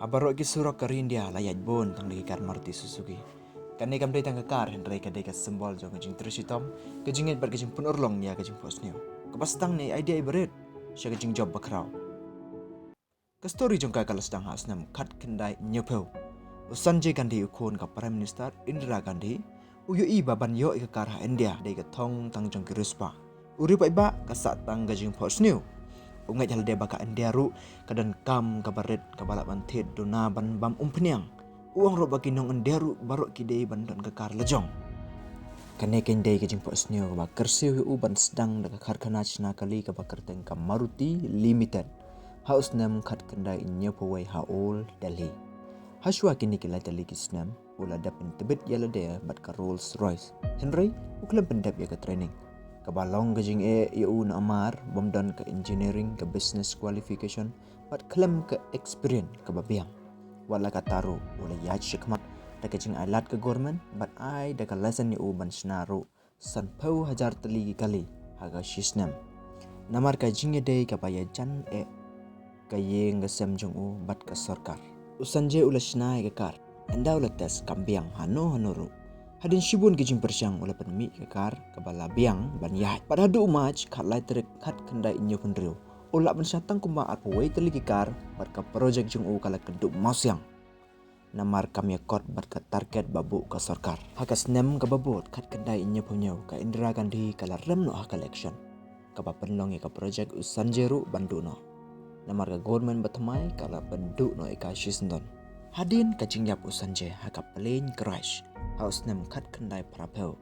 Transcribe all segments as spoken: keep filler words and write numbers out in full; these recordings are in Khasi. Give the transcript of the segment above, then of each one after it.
Ha baroh ki surok ka ri India la ïaid bun tang da ki kar Maruti Suzuki. Kane kam dei tang ka kar, hynrei ka dei ka symbol jong ka jingtrei shitom, ka jingngeit bad ka jingpynurlong ïa ka jingphohsniew, kaba sdang na i idea iba rit sha ka jingjop bakhraw. Ka story jong ka ka la sdang ha u snem khatkhyndai hynñiewphew. U Sanjay Gandhi, u khun ka Prime Minister Indira Gandhi, u ïohi ba ban ïoh ïa ka kar ha India dei ka thong tang jong ki riewspah. U riewpaidbah ka sah tang ka jingphohsniew. U ngeit ha lade ba ka India ruh ka donkam kaba rit, kaba lah ban thied duna ban bam umphniang. U ong ruh ba ki nong India ruh baroh ki dei ban don ka kar la jong. Kane keiñ dei ka jingphohsniew kaba kyrsiew ïa u ban sdang da ka karkhana shna kali kaba kyrteng ka Maruti Limited ha u snem khatkhyndai hynñiewphew wei ha Old Delhi. Hashwa kine ki lai tylli ki snem u la dep pyntbit ïa lade bad ka Rolls Royce, hynrei u khlem pyndep ïa ka training, kaba long ka jingeh ïa u namar bym don ka engineering, ka business qualification bad khlem ka experience kaba biang. Wat la katta ruh u la ïaid shakhmat da ka jingailad ka government bad ai da ka license ïa u ban shna ruh sanphew hajar tylli ki kali ha ka shisnem. Namar ka jingïadei kaba ïajan eh ka ïing ka sem jong u bad ka sorkar, u Sanjay u la shna ïa ka kar. Ynda u la test kam biang hano hano ruh. Hadien shibun ki jingpyrshang u la pynmih ïa ka kar kaba la biang ban ïaid. Bad haduh u March khatlai tarik khatkhyndai hynñiewphew hynriew u lah ban shna tang kumba arphew wei tylli ki kar bad ka project jong u ka la kynduh mawsiang. Namar kam ïakot bad ka target ba buh ka sorkar. Ha ka snem kaba bud khatkhyndai hynñiewphew hynñiew ka Indira Gandhi ka la rem noh ha ka election, kaba pynlong ïa ka project u Sanjay ruh ban duh noh. Namar ka government ba thymmai ka la pynduh noh ïa ka shisyndon. Hadien ka jingïap u Sanjay ha ka plane crash ha u snem khatkhyndai phraphew,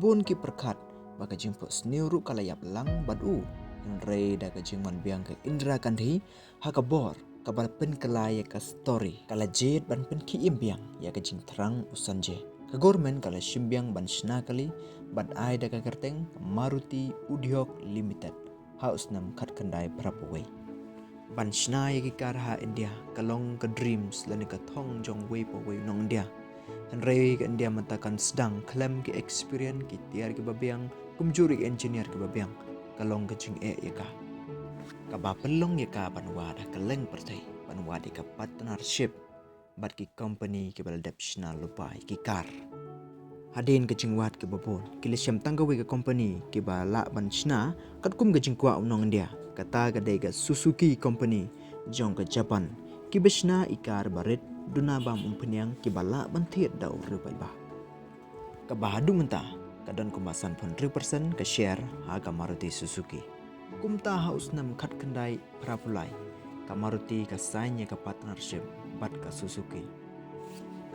bun ki pyrkhat ba ka jingphohsniew ruh ka la ïap lang bad u. Hynrei da ka jingwan biang ka Indira Gandhi ha ka bor kaba la pynkylla ïa ka story, ka la jied ban pynkhih im biang ïa ka jingthrang u Sanjay. Ka government ka la shim biang ban shna kali bad ai da ka kyrteng Maruti Udyog Limited ha u snem khatkhyndai phraphew wei. Ban shna ïa ki kar ha India ka long ka dreams lane ka thong jong uwei pa uwei u nong India. Hynrei ka India mynta kan sdang khlem ki experience, ki tiar kiba biang, kumjuh ruh ki engineer kiba biang. Ka long ka jingeh ïa ka, kaba pynlong ïa ka ban wad ha kylleng pyrthei, ban wad ïa ka partnership bad ki company kiba la dep shna lypa ïa ki kar. Hadien ka jingwad kiba bun, ki la shem tang kawei ka company kiba lah ban shna katkum ka jingkwah u nong India. Kata ka dei ka Suzuki Company jong ka Japan, kiba shna i kar ba rit, duna bam umphniang, kiba lah ban thied da u riewpaidbah. Kaba haduh mynta ka don kumba sanphew hynriew percent ka share ha ka Maruti Suzuki. Kumta ha u snem khatkhyndai phraphew lai ka Maruti ka sign ïa ka partnership bad ka Suzuki.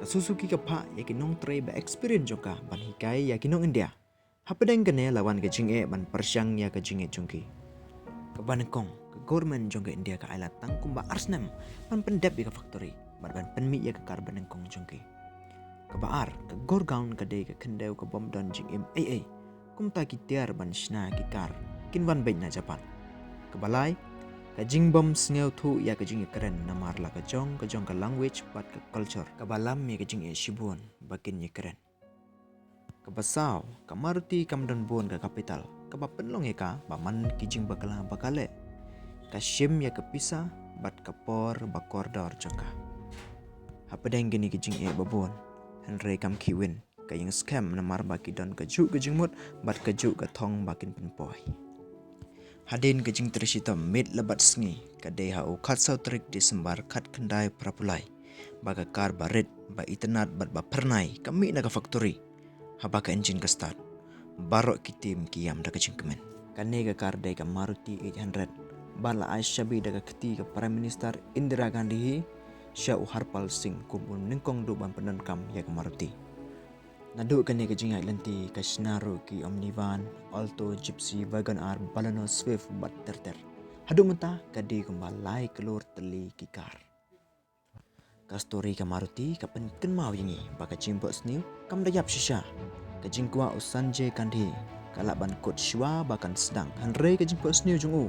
Ka Suzuki ka phah ïa ki nongtrei ba experience jong ka ban hikai ïa ki nong India. Hapdeng kane la wan ka jingeh ban pyrshang ïa ka jingngeit jong ki. Kaba nyngkong, ka government jong ka India ka ailad tang kumba ar snem ban pyndep ïa ka factory bad ban pynmih ïa ka kar ba nyngkong jong ki. Kaba ar, ka Gurgaon ka dei ka khyndew kabym don jingim ei ei. Kumta ki tiar ban shna ki kar kin wan beit na Japan. Kaba lai, ka jingbym sngewthuh ïa ka jingïakren namar la ka jong ka jong ka language bad ka culture kaba lam ïa ka jingeh shibun ba kin ïakren. Kaba saw, ka Maruti kam don bun ka capital kaba pynlong ïa ka ba man ki jingbakla ba ka leh. Ka shim ïa ka pisa bad ka por ba kordor jong ka. Hapdeng kine ki jingeh ba bun, hynrei kam khih win ka ïing skhem namar ba ki don kajuh ka jingmut bad kajuh ka thong ba kin pynpoi. Hadien ka jingtrei shitom miet la bad sngi, ka dei ha u khatsaw tarik December khatkhyndai phraphew lai, ba ka kar ba rit, ba itynnad bad ba phyrnai ka mih na ka factory. Haba ka engine ka start, baroh ki team ki ïam da ka jingkmen. Kane ka kar dei ka Maruti eight hundred, ba la ai shabi da ka kti ka Prime Minister Indira Gandhi hi sha u Harpal Singh kum u nyngkong duh ban pyndonkam ïa ka Maruti. Naduh kane ka jingïaid lynti ka shna ruh ki Omni van, Alto, Gypsy, Wagon R, Baleno, Swift bad ter ter. Haduh mynta ka dei kumba lai klur tylli ki kar. Ka story ka Maruti ka pynkynmaw ïa ngi ba ka jingphohsniew kam da ïap shisha. Ka jingkwah u Sanjay Gandhi ka lah ban kut shuwa ba kan sdang, hynrei ka jingphohsniew jong u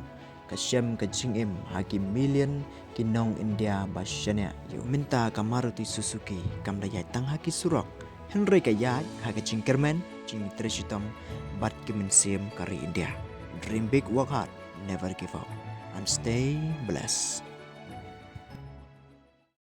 ka shem ka jingim ha ki million ki nong India ba shaniah ïa u. Mynta ka Maruti Suzuki kam da ïaid tang ha ki surok, hynrei ka ïaid ha ka jingkyrmen, jingtrei shitom bad ki mynsiem ka ri India. Dream big, work hard, never give up, and stay blessed.